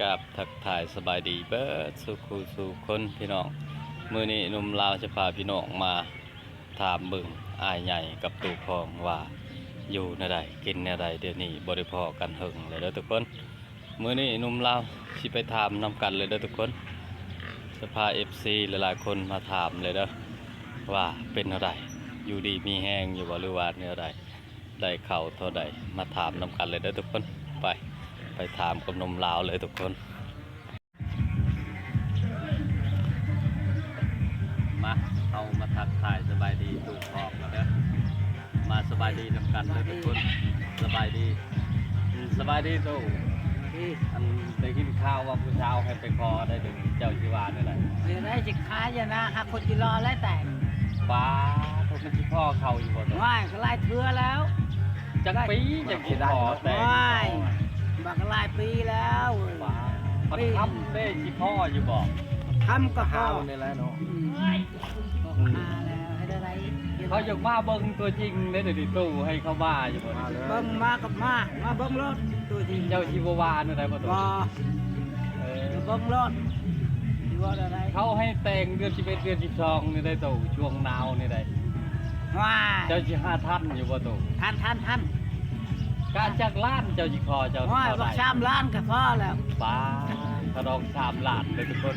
ກາບທັກທາຍສະບາຍດີເບິດສູ່ຄູ່ສູ່ຄົນພີ່ນ້ອງ. ມື້ນີ້ໜຸ່ມລາວຈະພາພີ່ນ້ອງມາຖາມເບິ່ງອ້າຍໃຫຍ່ກັບຕູ້ພອງວ່າຢູ່ແນວໃດ ກິນແນວໃດ. ດຽວນີ້ບໍ່ໄດ້ພໍ້ກັນເຫິງແລ້ວເດີທຸກຄົນ. ມື້ນີ້ໜຸ່ມລາວຊິໄປຖາມນຳກັນເລີຍເດີທຸກຄົນ. ຈະພາເອັຟຊີຫຼາຍໆຄົນມາຖາມເລີຍເດີ ວ່າເປັນແນວໃດ ຢູ່ດີມີແຮງຢູ່ບໍ່ ຫຼືວ່າແນວໃດ ໄດ້ເຂົ້າເທົ່າໃດ ມາຖາມນຳກັນເລີຍເດີທຸກຄົນ. ໄປ ໄປຖາມກັບໜຸ່ມລາວເລີຍທຸກຄົນ. ມາ ເຮົາມາທັກທາຍສະບາຍດີຕູ້ພອງເດີ. ມາສະບາຍດີນຳກັນເດີທຸກຄົນ. ສະບາຍດີ ສະບາຍດີຕູ້. ອັນໄດ້ຍິນຂ່າວວ່າຜູ້ສາວໃຫ້ໄປຂໍໄດ້ເດີ ເຈົ້າຊິວ່າແນວໃດ? ແນວໃດຊິຂາຍຢູ່ນາ ຫາຄົນຊິລໍແລ້ວແຕ່. ປ້າ ມັນຊິພໍ້ເຂົາຢູ່ບໍ່? ໂອ້ຍ ກໍຫຼາຍເທື່ອແລ້ວ. ຈັກປີຈັ່ງຊິພໍ້ແຕ່ງ? ໂອ້ຍ ບັກຫຼາຍປີແລ້ວ. ປ້າ ບັກຄຳເດ້ ຊິພໍ້ຢູ່ບໍ່? ຄຳກໍພໍ້ນີ້ແຫຼະເນາະ. ອືມ ອືມ ເຂົາຢາກມາເບິ່ງຕົວຈິງເດ້ ດຽວນີ້ຕູ້ໃຫ້ເຂົາມາຢູ່ບໍ່? ມາເລີຍ ເບິ່ງມາກໍມາ ມາເບິ່ງໂລດຕົວຈິງ. ເຈົ້າຊິບໍ່ວ່າແນວໃດບໍ່ຕູ້? ບໍ່ ເອີ ເບິ່ງໂລດ ຊິເວົ້າແນວໃດ? ເຂົາໃຫ້ແຕ່ງເດືອນສິບເອັດ ເດືອນສິບສອງນີ້ໄດ໋ຕູ້ ຊ່ວງໜາວນີ້ໄດ໋. ວ້າຍ ເຈົ້າຊິຫາທັນຢູ່ບໍ່ຕູ້? ທັນ ທັນ ທັນ. ກະຈັກລ້ານເຈົ້າຊິຂໍເຈົ້າ? ໂອ້ຍ ເທົ່າໃດ? ບັກສາມລ້ານກໍພໍແລ້ວ. ປ້າ ຂະດອງສາມລ້ານເດີທຸກຄົນ.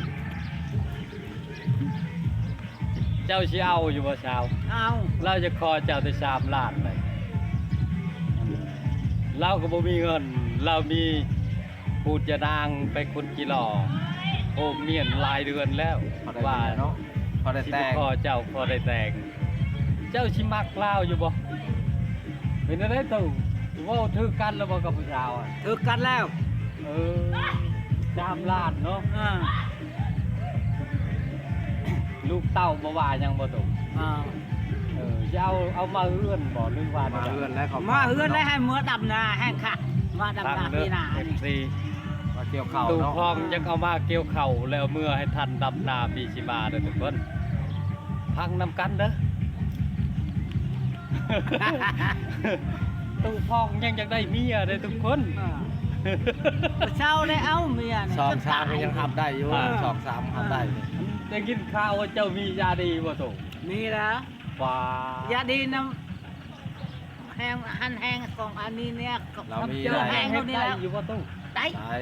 ເຈົ້າຊິເອົາຢູ່ບໍ່ສາວ? ເອົາ. ລາວຈະຂໍເຈົ້າແຕ່ສາມລ້ານໄດ໋. ລາວກໍບໍ່ມີເງິນ ລາວມີ ປູດຢານາງໄປຂຸດຈີຫຼໍ່ ໂອມມຽນຫຼາຍເດືອນແລ້ວ ພໍໄດ້ ວ່າເນາະ ພໍໄດ້ແຕ່ງ ຊິຂໍເຈົ້າ ພໍໄດ້ແຕ່ງ. ເຈົ້າຊິມັກລາວຢູ່ບໍ່? ເປັນແນວໃດຕູ້ ເວົ້າຖືກກັນແລ້ວບໍ່ກັບຜູ້ສາວ? ຖືກກັນແລ້ວ. ເອີ ສາມລ້ານເນາະ. ເອີ ລູກເຕົ້າບໍ່ວ່າຫຍັງບໍ່ຕູ້? ເອີ ເອີ ຈະເອົາ ເອົາມາເຮືອນບໍ່ ຫຼືວ່າມາເຮືອນແລ້ວ ເຂົາມາເຮືອນແລ້ວ ໃຫ້ເມືອດຳນາແຮງຄັກ ມາດຳນາປີໜ້ານີ້ ເອັຟຊີ ມາກ່ຽວເຂົ້າເນາະ. ຕູ້ພອງຢາກເອົາມາກ່ຽວເຂົ້າແລ້ວເມືອໃຫ້ທັນດຳນາປີຊິມາເດີທຸກຄົນ. ຟັງນຳກັນເດີ ຕູ້ພອງຍັງຢາກໄດ້ເມຍເດີທຸກຄົນ. ເອີ ຜູ້ສາວໄດ້ເອົາເມຍນີ້ ສອງສາມກໍຍັງຮັບໄດ້ຢູ່. ເອີ ສອງສາມຮັບໄດ້. ໄດ້ຍິນຂ່າວວ່າເຈົ້າມີຢາດີບໍ່ຕູ້? ມີແລ້ວ. ວ້າ ຢາດີນຳ ແຮງ ຫັ້ນແຮງຂອງອັນນີ້ເນຍ ລາວມີ ແຮງເຮົານີ້ແຫຼະ ຢູ່ບໍ່ຕູ້? ໄດ້ ໄດ້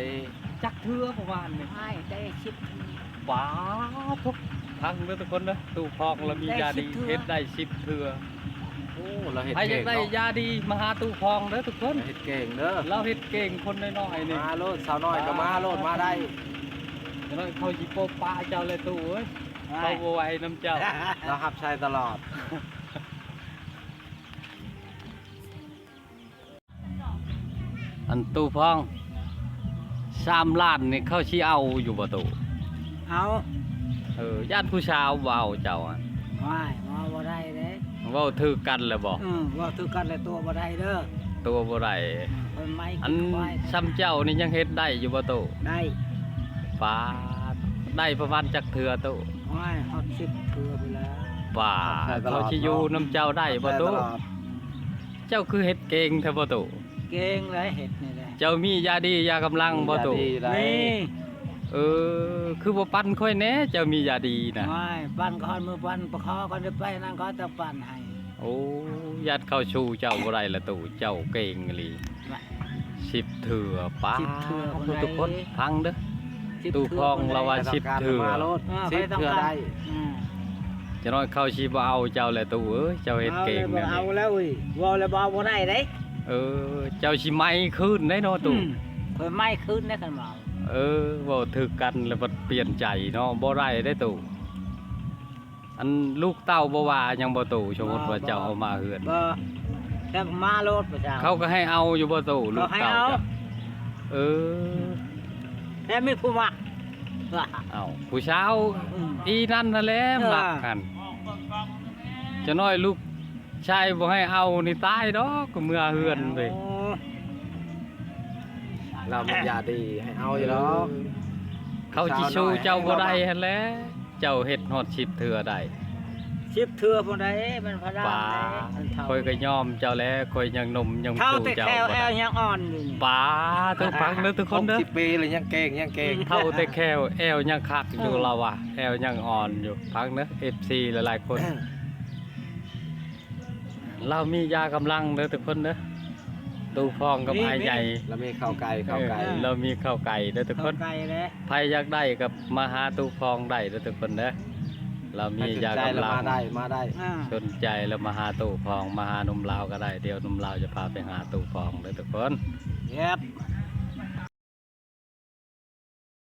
ຈັກເທື່ອປະມານນີ້? ອ້າຍ ໄດ້ສິບ ປ້າໂທ້ ຟັງເດີທຸກຄົນເດີ ຕູ້ພອງລາວມີຢາດີ ເຮັດໄດ້ສິບເທື່ອ. ໂອ້ ລາວເຮັດເກັ່ງເນາະ. ໃຜຢາກໄດ້ຢາດີມາຫາຕູ້ພອງເດີທຸກຄົນ ເຮັດເກັ່ງເດີ ລາວເຮັດເກັ່ງ ຄົນນ້ອຍໆນີ້. ມາໂລດ ສາວນ້ອຍກໍມາໂລດ ມາໄດ້. ຈັກໜ້ອຍເຂົາຊິໂປະປະເຈົ້າແຫຼະຕູ້ເອີຍ ເຂົາບໍ່ໄຫວນຳເຈົ້າ ລາວຮັບໃຊ້ຕະຫຼອດ. ອັນຕູ້ພອງ ສາມລ້ານນີ້ເຂົາຊິເອົາຢູ່ບໍ່ຕູ້? ເອົາ. ເອີ ຢ້ານຜູ້ສາວບໍ່ເອົາເຈົ້າຫັ້ນ. ໂອ້ຍ ເວົ້າບໍ່ໄດ້ເດ້ ເວົ້າຖືກກັນແລ້ວບໍ່? ເອີ ເວົ້າຖືກກັນແລ້ວຕົວະບໍ່ໄດ້ເດີ ຕົວະບໍ່ໄດ້. ອັນຊ່ຳເຈົ້ານີ້ຍັງເຮັດໄດ້ຢູ່ບໍ່ຕູ້? ໄດ້. ປາດ ໄດ້ປະມານຈັກເທື່ອຕູ້? ໂອ້ຍ ຮອດສິບເທື່ອພຸ້ນແຫຼະ. ປາດ ເຂົາຊິຢູ່ນຳເຈົ້າໄດ້ບໍ່ຕູ້? ເຈົ້າຄືເຮັດເກັ່ງແທ້ບໍ່ຕູ້? ເກັ່ງແຫຼະ ເຮັດນີ້ແຫຼະ. ເຈົ້າມີຢາດີຢາກຳລັງບໍ່ຕູ້? ມີ. ເອີ ຄືບໍ່ປັນຂ້ອຍແດ່ ເຈົ້າມີຢາດີນະ? ໂອ້ຍ ປັນກ່ອນ ມື້ປັນປະຂໍກ່ອນ ໄດ້ໄປນັ້ນກໍຈະປັນໃຫ້. ໂອ້ ຢ້ານເຂົາສູ້ເຈົ້າບໍ່ໄດ້ລະຕູ້ ເຈົ້າເກັ່ງອີ່ຫຼີ. ສິບເທື່ອ ປາດ ສິບເທື່ອພຸ້ນໃດ. ທຸກຄົນຟັງເດີ ຕູ້ພອງລາວວ່າສິບເທື່ອ ສິບເທື່ອໄດ້. ອືມ ຈັກໜ້ອຍເຂົາຊິບໍ່ເອົາເຈົ້າແຫຼະຕູ້ເອີຍ ເຈົ້າເຮັດເກັ່ງແນວນີ້. ເອົາແລ້ວເວີ້ຍ ເວົ້າແລ້ວບໍ່ເອົາບໍ່ໄດ້ເດ້. ເອີ ເຈົ້າຊິໄໝ້ຄືນໄດ໋ເນາະຕູ້. ອືມ ຂ້ອຍໄໝ້ຄືນໄດ້ຄັນວ່າ. ເອີ ເວົ້າຖືກກັນແລ້ວບັດປ່ຽນໃຈເນາະ ບໍ່ໄດ້ເດ້ຕູ້. ອັນລູກເຕົ້າບໍ່ວ່າຫຍັງບໍ່ຕູ້? ສົມມຸດວ່າເຈົ້າເອົາມາເຮືອນ ບໍ່ ຈັກມາໂລດພະເຈົ້າ. ເຂົາກໍໃຫ້ເອົາຢູ່ບໍ່ຕູ້ ລູກເຕົ້າເຈົ້າ? ເອີ ແຕ່ມີຜູ້ມັກ. ເອົ້າ ຜູ້ສາວ ອືມ ອີ່ນັ້ນຫັ້ນແຫຼະ ເອີ ມັກຫັ້ນ. ຈະໜ້ອຍລູກ ໃຊ່ ບໍ່ໃຫ້ເອົານີ້ຕາຍດອກ ເມືອເຮືອນເວີຍ. ລາວມີຢາດີໃຫ້ເອົາຢູ່ດອກ. ເອີ ເຂົາຊິສູ້ເຈົ້າບໍ່ໄດ້ຫັ້ນແຫຼະ ເຈົ້າເຮັດຮອດສິບເທື່ອໄດ້. ສິບເທື່ອພຸ້ນໃດ໋ ມັນພະລາມ ປາ ໃດ໋ ມັນເຖົ້າ ຂ້ອຍກໍຍອມເຈົ້າແລ້ວ ຂ້ອຍຍັງໜຸ່ມຍັງ ເຖົ້າ ສູ້ ແຕ່ ເຈົ້າ ແຂ້ວແອວຍັງອ່ອນຢູ່ນີ້ ປາ ທຸກ ຟັງເດີທຸກຄົນເດີ ສິບປີແລ້ວຍັງເກັ່ງ ຍັງເກັ່ງ ເຖົ້າແຕ່ແຂ້ວແອວຍັງຄັກຢູ່ ອືມ ລາວວ່າ ແອວຍັງອ່ອນຢູ່ ຟັງເດີ ເອັຟຊີ ຫຼາຍໆຄົນ ລາວມີຢາກຳລັງເດີທຸກຄົນເດີ ຕູ້ຟອງກັບ ມີ ອ້າຍໃຫຍ່ ມີ ລາວມີເຂົ້າໄກ່ ເຂົ້າໄກ່ ເອີ ລາວມີເຂົ້າໄກ່ເດີທຸກຄົນ ເຂົ້າໄກ່ເດ້ ໃຜຢາກໄດ້ກໍມາຫາຕູ້ຟອງໄດ້ເດີທຸກຄົນເດີ ລາວມີຢາກຳລັງ ໃຜສົນໃຈລະມາໄດ້ ມາໄດ້ ອ່າ ສົນໃຈລະມາຫາຕູ້ຟອງ ມາຫາໜຸ່ມລາວກໍໄດ້ ດຽວໜຸ່ມລາວຈະພາໄປຫາຕູ້ຟອງເດີທຸກຄົນ